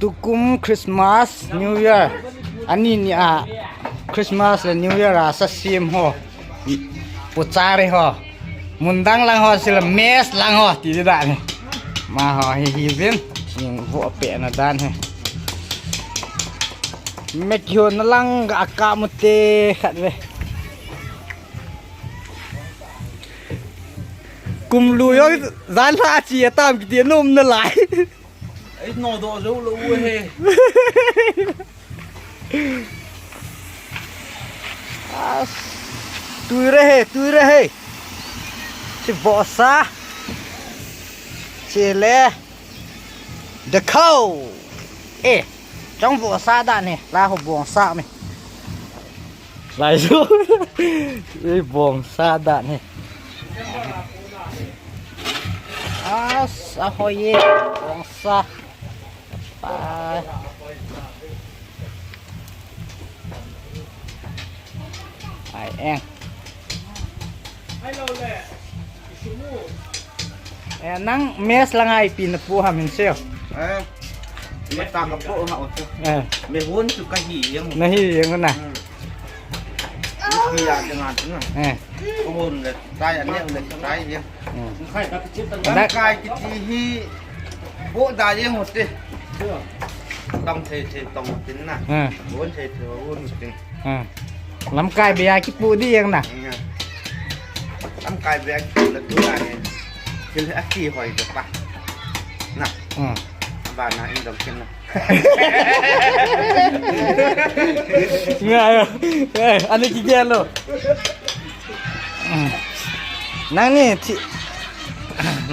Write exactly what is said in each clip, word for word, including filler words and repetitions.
Tukum Christmas, New Year. Ani ni a Christmas le New Year a sa sem ho. Puchari ho. Mundang lang ho sila mes lang ho. Ti di dan hi. Ma ho hi hi vin. Sing vo pe na dan hi. Mek ho na lang ga ka mu te khat ve. Kum lu yo zan la chi atam ki ti nom na lai. Ei, no do zo lo u he. As, tui re he, tui re he. Chi vosa. Chi le. The cow. Eh, chong vosa da ne, la ho bong sa me. Lai su. Ei bong sa da ne. As, a ho ye, bong sa. Ai. Ai, eng. Eh, nang mes la ngai pi na pu ham hin seo. Eh. Me ta ka po ha o. Eh. Me hon tu ka hi yang. Na hi yang na. Hmm. Pi ya de ngan tu na. Eh. Ko hon le tai an ne le tai yang. Hmm. Dak kai kiti hi bo da ye hote. Tam thei thei tong tin na. Hmm. Bon thei thei bon tin. Hmm. Lamkai bia kipu di yang na. Hmm. Lamkai bia kipu la tu la ni. Kil a ki hoi de pa. Na. Hmm. Ba na in dong kin na. Nga ya. Eh, ani ki gelo. Nang ni thi,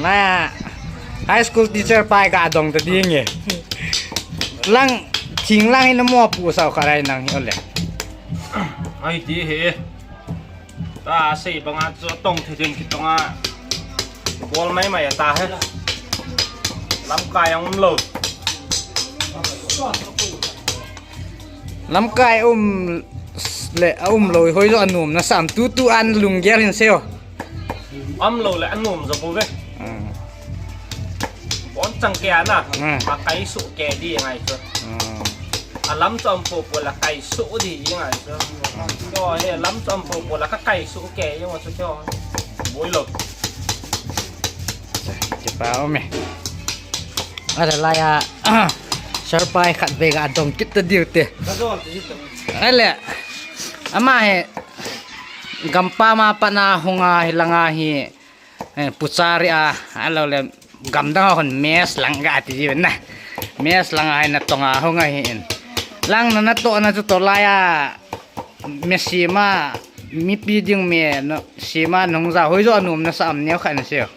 na high school teacher pai ka dong ta ding e. Lang thing lang in mo pu sao ka rai nang hi ole. Ai ti he. Ta sei banga chu tong the den ki tonga. Bol mai mai ta he. Lamkai ang um lo. Lamkai um le a um lo hoi jo anom na sam tu tu an lunggel hin seo. Um lo le anom jo bo ve. Hmm. Bon chang ke ana. Hmm. A kai su ke di ngai chu. Hmm. A lam chu um po po la kai su di ngai chu. Ko he lam chu um po po la ka kai su ke yo chu ko. Boi lo. Che pa o me. Ala la ya. Sir pai khat ve ga dong kit ta diu te. Ale. Ama he. Gampam a pat na hung a hi lang a hi. Eh, puchari a, a lo le gamdang a hon mes lang ga ti ji na. Mes lang a na tong a hung a hi in. Lang na na to na chu to lai a. Me sima, mipi ding me no, sima nung ja hoi jo anom na sa am neo khan seo.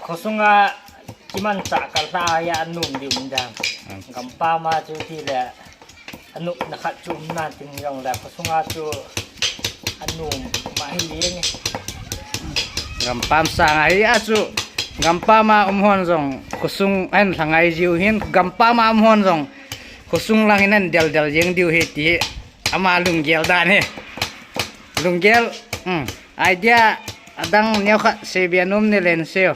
Khosunga kiman cha ka la ya anom di um dang. Hmm. Gampam a chu ti le. Anop na khat chu um nan tin jong le khosunga chu anom ma hi leng. Gampam sang a hi a chu gampam a um hon jong khosung a hin lhangai jiu hin gampam a um hon jong khosung lang in an del del jeng diu hi ti hi ama lunggel dan hi. Lunggel, um, idea adang neo khat sei bia nom ni len seo.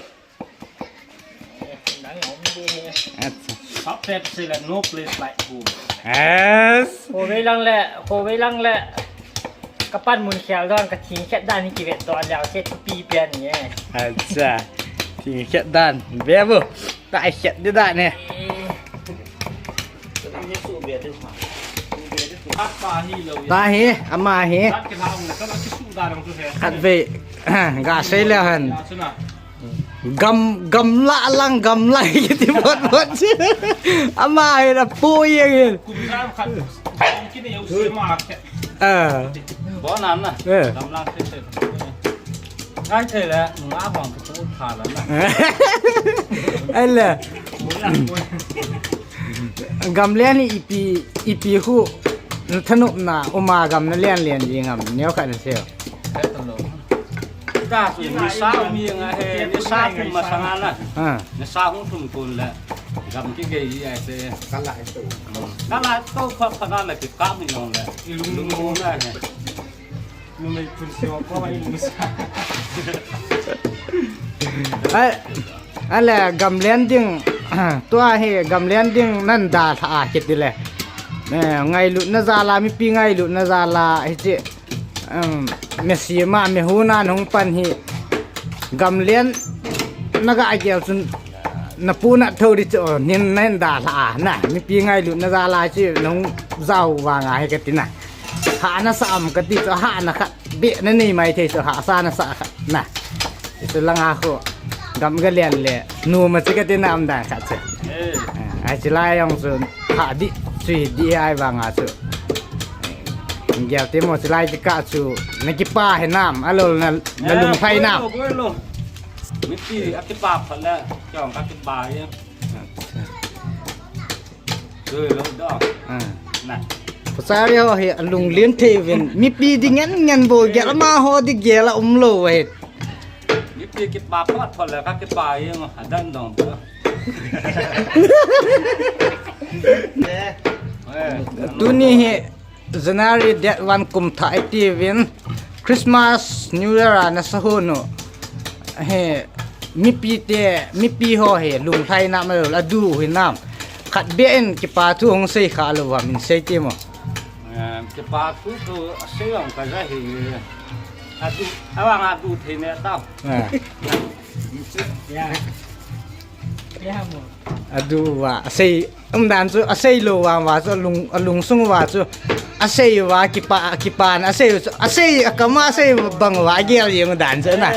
Acha. Sap pep se la no place like home. Yes. Ko vei lang le, ko vei lang le. Ka pan mun khel don ka thing khet dan ni ki vet don le se tu pi pen ni. Acha. Thing khet dan. Be bu. Ta khet di dan ni. Ta hi, ama hi. Khat ve, ga sei le han. Gam, gamla lang, gamla kiti bot bot. Ama hi na pu yang hin. Ah. Bo nan na. Eh. Gamla kiti. Ngai thei le, nga hong ka pu tha la na. Ai le. Gamlen ipi, ipi hu, thanopna, uma gam na len len jing am, neo khat na seo. Ka su ni sa mi nga he, ni sa kum ma sanga na. Ha. Ni sa hung thum kun le. Gam ki gei ji ai se. Ka la to. Ka la to pha pha na le ki ka mi long le. Ilung mo na he. Numei phun sio ko ai musa. Ai, ale gamlen ding Tua hi gamlen ding nan dalha a kiti le. Eh, ngailutna jal a, mipi ngailutna jal a hiche, um, mesima mehuna nahung pan hi gamlen naga gel chun napuna thou di chu, oh, nin nan dalha a na. Mipi ngailutna jal a chu nahung jao vanga hi kati na. Hahna sa am kati chu, hahna khat beh nanei mai thei chu, hahsa nasa khat na. Hichu langa khu gam galen le numa chu kati na um dan khat chu. Eh. Ah, hiche lai jong chu hah di, chui di ahi vanga chu. Gel temo, hiche lai kikah chu nakipa hinam, alol na, nalung phai nam. Boi lo, boi lo. Mipi akipa phat le, chong kakipa hi. Acha. Doi lo da. Ah. Na. Pasal ho hi alung lien thei uvin. Mipi di ngen ngen bou gel, amaho di gel a umlou ahi. Mipi kipa phat thol le kakipa hi, adan dong da. Eh. Tuni hi January date one kum thah iti uvin, Christmas, New Year a nasa hon u. He, mipi te, mipi ho hi lunglhai nam alou, adu hinam. Khat beh in kipa thu hung sei kha lou va, min sei temo. Eh, kipa thu chu asei jong kaja hi. Adu, awang adu thei ne tao. Eh. Ya. Ya mo. Adu va, asei, um dan chu, asei lou va, va chu, alung, alungsung va chu, asei va, kipa, kipa na, asei chu, asei, akam a asei bang va, agel jeng dan chu na.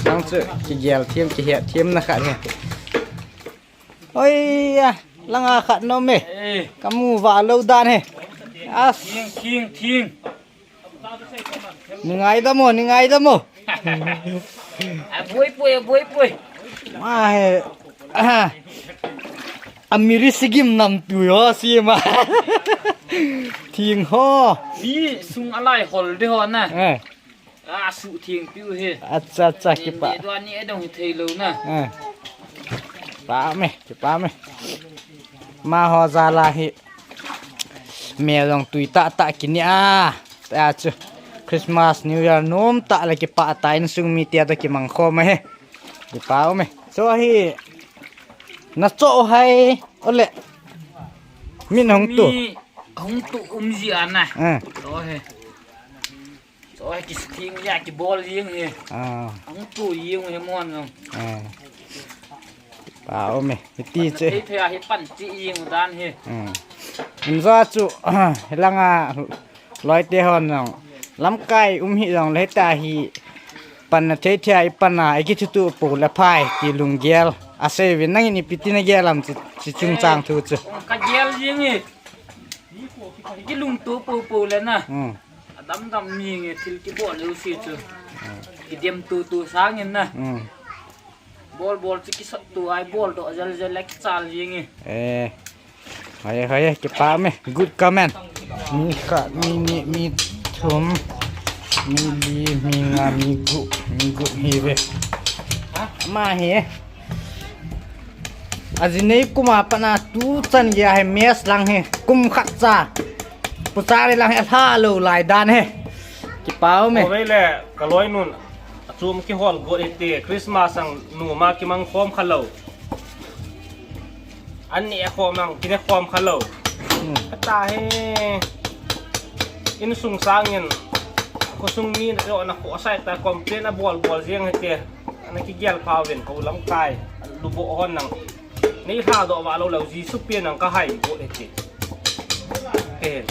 Bang chu, kigel them, kihet them na khat hi. Oi ya, langa khat nom e. Eh. Kamu va lou dan hi. As. Thing, thing, thing. Ni ngaidam o, ni ngaidam o. Aboi poi, aboi poi. Ma he. Amiri sigim nam tu yo si ma. Thing ho. Mi sung alai hol de ho na. Eh. Asu thing piu he. Acha, acha, kipa. Ni dua ni adong hi thei lou na. Eh. Pa me, kipa me. Amaho jal a hi. Mel jong tui tah tah kini a. Tia chu Christmas, New Year nom tah le kipah tah, insung mite toh kimang khom ahi. Kipa um e. Chu hi nacho hai ole. Min hung tu. Mi hung tu um ji ana. Eh. Chu hi. Chu hi kithing ja kibol jing hi. Ah. Hung tu jing hi mon jong. Ah. Pa um e. Hiti chu. Thei thei a hi pan chi jing dan hi. Hmm. Inja chu, hilanga loite hon jong. Lamkai um hi jong le hita hi pan na thei thei a i pan a, i kithutup u le phai ti lunggel. Asei uvin nangin ipi ti nagel am chi, chi chungchang thu chu. Kagel jing hi. Kilungtup pou pou le na. Hmm. Adam dam mi nge thil kibol leu si chu. Kidem tu tu sangin na. Hmm. Bol bol chu kisot tu ai bol doh jel jel le kichal jing e. Eh. Hoi, hoi, kipa me. Good comment. Mi khat, mi ni, mi thum, mi li, mi nga, mi gup, mi gup hi ve. Ama hi. Ajinei kum a pat a tuchan gei a hi mess lang hi kum khat cha. Puchari lang hi alha lou lai dan hi. Kipa um e. Ove le kaloinun. Achom kihol got hite, Christmas ang numa kimang khom khalou. An neh khom ang kine khom khalou. Hmm. Kata hi insung sangin khosung mi na jo na khosai ta complain abol bol jeng hite. Ana kigel pha uvin ko lamkai. Lubo hon nang. Nei lhadoh vah lou leu, Jesu pen ang kahai got hite. Ken.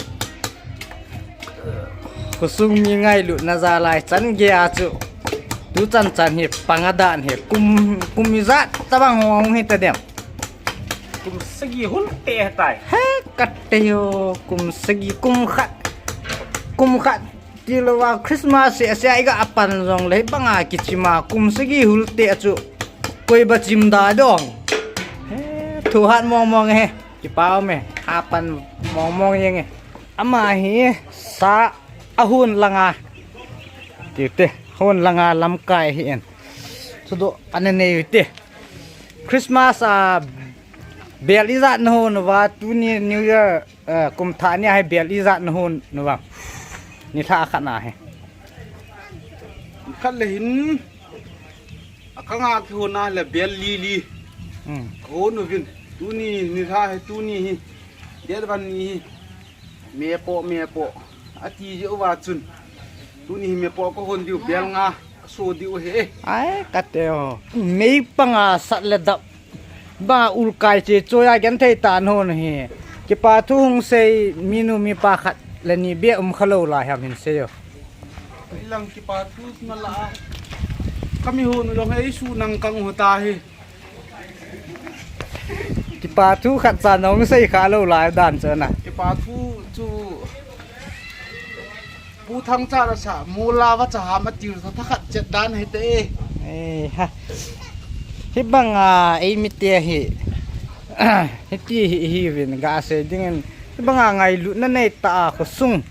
Khosung mi ngailutna jal a chan gei a chu. Tuchan chan hi panga dan hi kum, kum ijat tabang hung hung hita dem. Kum sagi hul te tai. He kate yo, kum sagi, kum khat. Kum khat. Tilou va Christmas se se a iga pan jong le banga kichima kum sagi hul te a chu koi ba chim da dong. He, thu hat mong mong he. Kipa um e. Apan mong mong jeng e. Ama hi sa ahun langa. Ti te, hun langa lamkai hi en. Thudoh ana nei te. Christmas a bel ijat nahon uva tuni New Year. Eh, kum thah ni a hi bel ijat nahon uvam? Ni thah khat na hi. Khat le hin. Akanga kihon a le bel li li. Hmm. Hon uvin. Tuni nilhah hi, tuni hi. Date one ni hi. Mepoh, mepoh. Ati jeh uva chun. Tuni hi mepoh kahon diu bel nga. Aso diu ahi. Ai, kati o. Meipanga sat le dap. Ba ulkai che choya genthei tah hon hi. Kipa thu hung sei minu mipa khat le ni beh um khalou lai ham hin sei o. Ilang kipa thu na la. Kami hon u jong hi eisu nang kang u ta hi. Kipa thu khat cha nong sei khalou lai dan chu na. Kipa thu chu Pu Thangcha la sa, mula va cha ham atiu sa thakhat chet dan hite. Eh, ha. Hibanga, ei mite hi. Hiti hi, hi vin ga sei dingin. Hibanga ngailutna nei ta a khosung.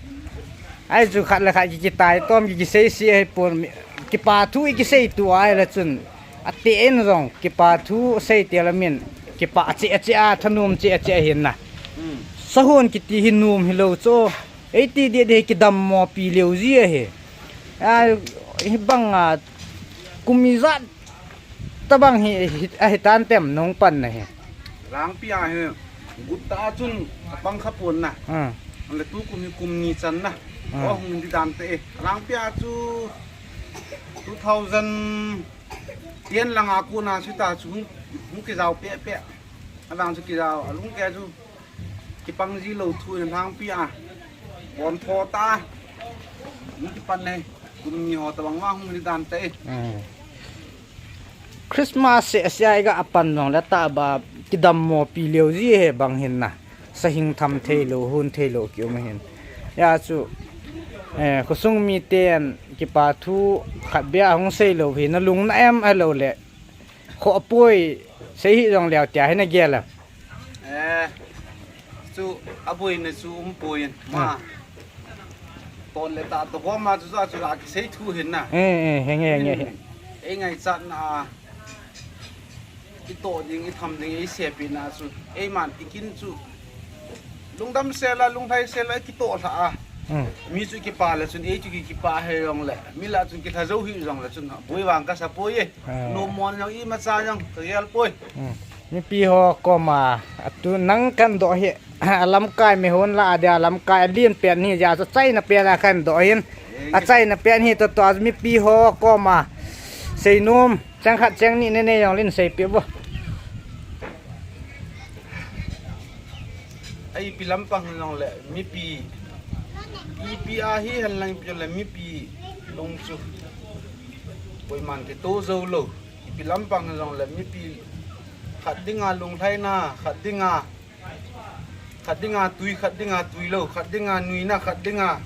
Ai chu khat le khat ki, kitai tom ki, kisei si ai pon mi, kipa thu i kisei tu ai la chun. Ati en jong, kipa thu sei te la min. Kipa che che a, thanom che che hin na. Hmm. Sahon kiti hi nom hilou chu. Eiti deh deh kidam mo pi leu ji ahi. A, hibanga kum ijat tabang hi, hi, ahi tan tem nong pan na hi. Langpi a hi, gut ta chun apang kha pon na. Hmm. Le tu kum hi kum ni chan na. Hmm. O hung di dan te. Langpi a chu two thousand ten langa kona chu ta chu hung, hung kijao pe pe. Avang chu kijao, alung ke chu. Kipang ji lou thu in langpi a. Bon tho ta. Ni kipan nei. Kum ni ho tabang ma hung ni dan te. Hmm. Christmas se sia ga apan jong le ta ba kidam mo pi leu ji he bang hin na. Sahing tham thei lou, hun thei lou ki um hin. Ya chu, eh, khosung miten kipa thu khat beh hung sei lou hi na lung na em a lou le. Kho apoi, sei hi jong leu tia hi na gel a. Eh, chu abuaina chu um poi in. Ma. Ah. Ton le ta to ko ma chu, chu la kisei thu hin na. Eh, eh, henge, henge. Hmm. Ei ngaichat na. I to ding, i tham ding, ei sepi na chu. Ei man, i kin chu. Lungdam sel a, lunglhai sel a, kito lha a. Hmm. Mi chu kipa le chun, ei chu ki, kipa he jong le. Mi la chun kilha jou hi jong le chun. Boi vang ka sa poi e. Ah. Nom mon jong imacha jong, ka gel poi. Hmm. Mipi ho koma, atu nang kan doh hi, alamkai mi hon la, adia lamkai, alien pen hi, ja, achaina pen a kan doh hin. Achaina pen hi, to, to, mipi ho koma, seinom, chang khat chang ni ne ne jong lin seipi bo. Ai pi lampang jong le, mipi, ipi a hi hen lang pi le, mipi, long chu. Koiman kito jou lou. Ipi lampang jong le mipi khat dinga lunglhaina, khat dinga, khat dinga tui, khat dinga tui lou, khat dinga nuina, khat dinga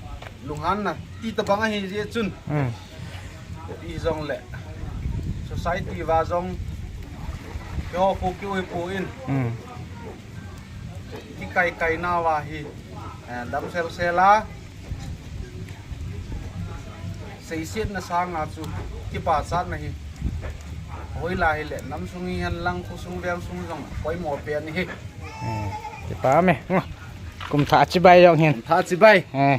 lunghanna. Ti tabang ahi jeh chun. Hmm. Ipi jong le. Society va jong. Keiho khu kiu hi pu in. Hmm. Kikai kai nauva hi, eh, dam sel sel a. Seisetna sanga chu kipachatna hi. Hoilai hile, nam sung hi hen lang, khosung veng sung jong poimo pen hi. Eh, kipa me. Kum thah chibai jong hin. Thah chibai. Eh.